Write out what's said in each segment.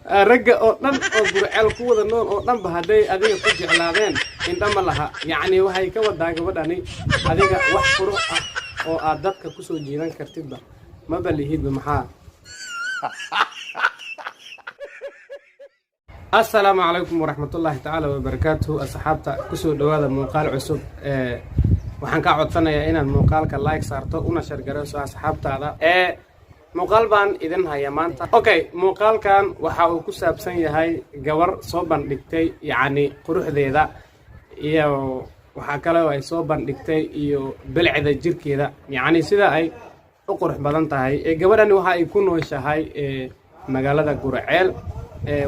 Ragga oo dhan oo Gurceel ku wada nool oo dhanba hadday adiga ku jeclaadeen, indha ma laha. Yacni waxay ka wadaa gabadhani, adiga wax qurux ah oo aad dadka kusoo jiidan kartidba maba lihidba. Maxaa? Assalaamu calaykum waraxmatullaahi tacaala wabarakaatuhu. Asxaabta, kusoo dhowaada muuqaal cusub. Ee waxaan kaa codsanayaa inaad muuqaalka like saarto una share garayso asxaabtaada. Ee muuqaal baan idin haya maanta. Okay, muuqaalkan waxa uu ku saabsan yahay gabar soo bandhigtay, yacni, quruxdeeda iyo waxaa kale oo ay soo bandhigtay iyo bilicda jirkeeda, yacni sida ay u qurux badan tahay. Ee gabadhani waxa ay ku nooshahay ee magaalada Gurceel.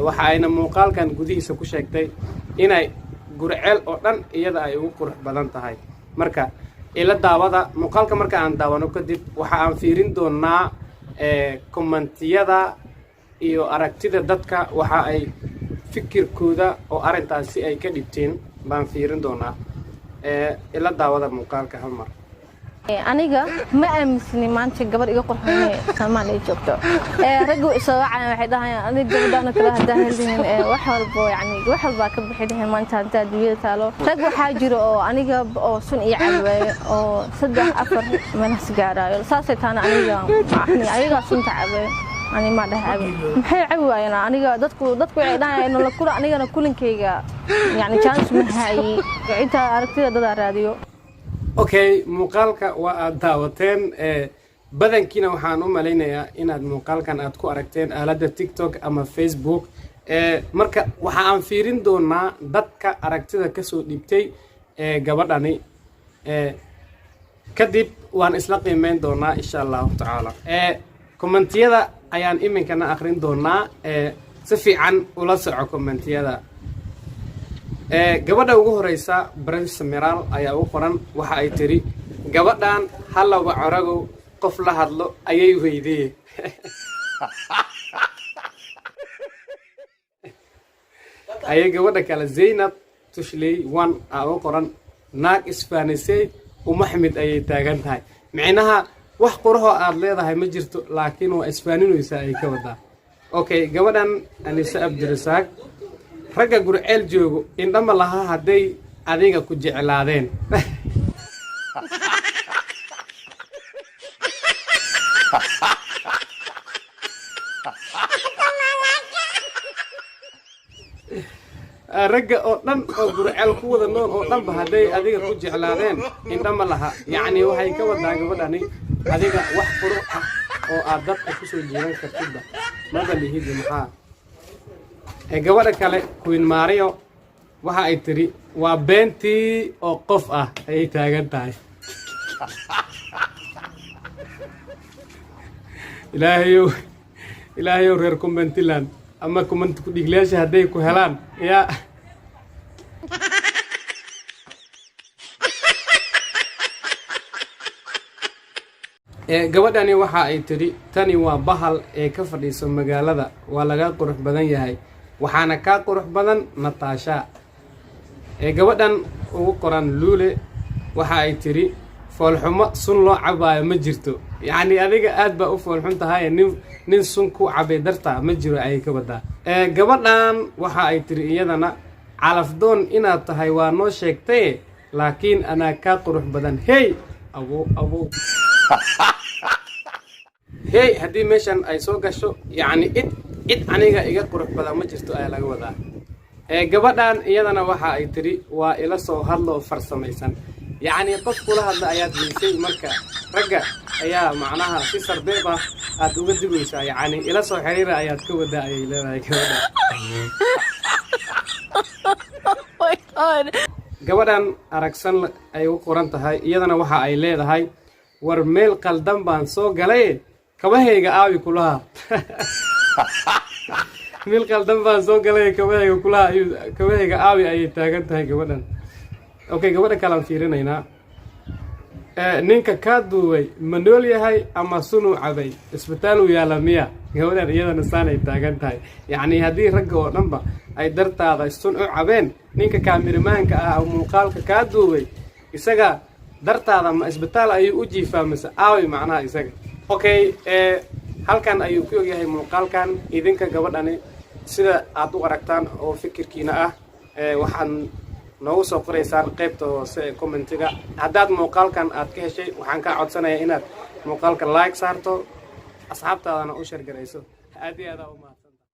Waxa ayna muuqaalkan gudihiisa ku sheegtay inay Gurceel oo dhan iyada ay ugu qurux badan tahay. Marka ila daawada muuqaalka. Marka aan daawano kadib, waxa aan fiirin doonaa commentiyada iyo aragtida dadka, waxa ay fikirkooda oo arrintaasi ay ka dhibteen baan fiirin doonaa. Ila daawada muuqaalka hal mar. Aniga ma aaminsani maanta gabar iga qurxoon inay Soomaaliya joogto. Raggu isoo wacayaan, waxay dhahayaan, "Adiga gabadhaan kale haddaa helin, wax walbo, yani wax walbaa ka bixi lahayn maanta haddaa adduunyada taalo." Rag waxaa jiro oo aniga oo sun ii cabeeyo oo saddex afar meelahaas gaaraayo. Saasay taana aniga yani ayagaa sunta cabeeyo, ani ma dheh cabi. Maxay cabi waayeen? Aniga dadku waxay dhahayaan la kula, anigana kulinkayga yani chance ma hayi intaa aragtida dadaa raadiyo. Okay, muuqaalka waa aad daawateen. Badankiina waxaan u malaynayaa inaad muuqaalkan aad ku aragteen aaladda TikTok ama Facebook. Marka waxa aan fiirin doonaa dadka aragtida kasoo dhibtay ee gabadhani. Kadib waan isla qiimeyn doonaa, insha Allahu tacaala. Commentiyada ayaan iminkana akrin doonaa. Si fiican ula soco commentiyada. Gabadha ugu horeysa, Prince Miral ayaa ugu qoran. Waxa ay tiri, "Gabadhan halawa coragow, qof la hadlo ayay weydee." Ayay gabadha kale, Zaynab Tushley one aa ugu qoran, "Naag isfaanisay umaxmid ayay taagan tahay." Micnaha wax qurahoo aad leedahay ma jirto, laakiin waa isfaaninaysaa ay ka wadaa. Okay, gabadhan Anise Abdirasaaq, "Ragga Gurceel joogo indhama laha hadday adiga ku jeclaadeen." Ragga oo dhan oo Gurceel ku wada nool oo dhanba hadday adiga ku jeclaadeen, indhama laha. Yacni waxay ka wadaa gabadhani, adiga wax qurux ah oo aad dadka kusoo jiidan kartidba maba lihidba. Maxaa? Ee gabadha kale, Queen Mario, waxa ay tiri, "Waa beentii oo qof ah," ayay taagan tahay. Ilaahayow, Ilaahayow, reer commentiland ama comment ku dhiglayaasha hadday ku helaan yaa. Gabadhani waxa ay tidhi, "Tani waa bahal ee ka fadhiiso magaalada, waa laga qurux badan yahay, waxaana kaa qurux badan Natasha." Ee gabadhan ugu qoran Luule waxa ay tidhi, "Foolxumo sun loo cabaayo ma jirto." Yacni adiga aad baa u foolxun tahay, nin sun ku cabay dartaa ma jiro ayay ka wadaa. Gabadhan waxa ay tiri iyadana, "Calafdoon inaad tahay waa noo sheegtaye, laakiin anaa kaa qurux badan." Hey, abow abow, hey, haddii meeshan ay soo gasho, yacni cid aniga iga qurux badan ma jirto ayaa laga wadaa. Gabadhan iyadana waxa ay tiri, "Waa ila soo hadloo farsamaysan." Yacni qof kula hadla ayaad weysay, marka ragga ayaa macnaha si sarbeeb ah aad uga digaysaa. Yacni ila soo xiriira ayaad ka wadaa, ayay leedahay gabadha. My God. Gabadhan Aragsan ay u qoran tahay, iyadana waxa ay leedahay, "War meel qaldan baan soo galay, kabahayga aawi kulaha. Meel qaldan baan soo galay, kabahayga kulaha, kabahayga aawi," ayay taagan tahay gabadhan. Okay, gabadha kalean fiirinaynaa. "Ninka kaa duubay ma nool yahay ama sunuu cabay? Isbitaal uu yaalla miya?" Gabadhan iyadana saanay taagan tahay. Yacni haddii ragga oo dhanba ay dartaada sun u cabeen, ninka kaamiramaanka ah oo muuqaalka kaa duubay, isaga dartaada ma isbitaal ayuu u jiifaa mise aawi macnaha isaga? Okay, halkan ayuu ku ogyahay muuqaalkan. Idinka gabadhani Sida aad u aragtaan oo fikirkiina ah, waxaad noogu soo qoraysaan qaybta hoose ee commentiga. Haddaad muuqaalkan aad ka heshay, waxaan kaa codsanayaa inaad muuqaalka like saarto, asxaabtaadana u share garayso. Aad iyo aad aa u mahadsan.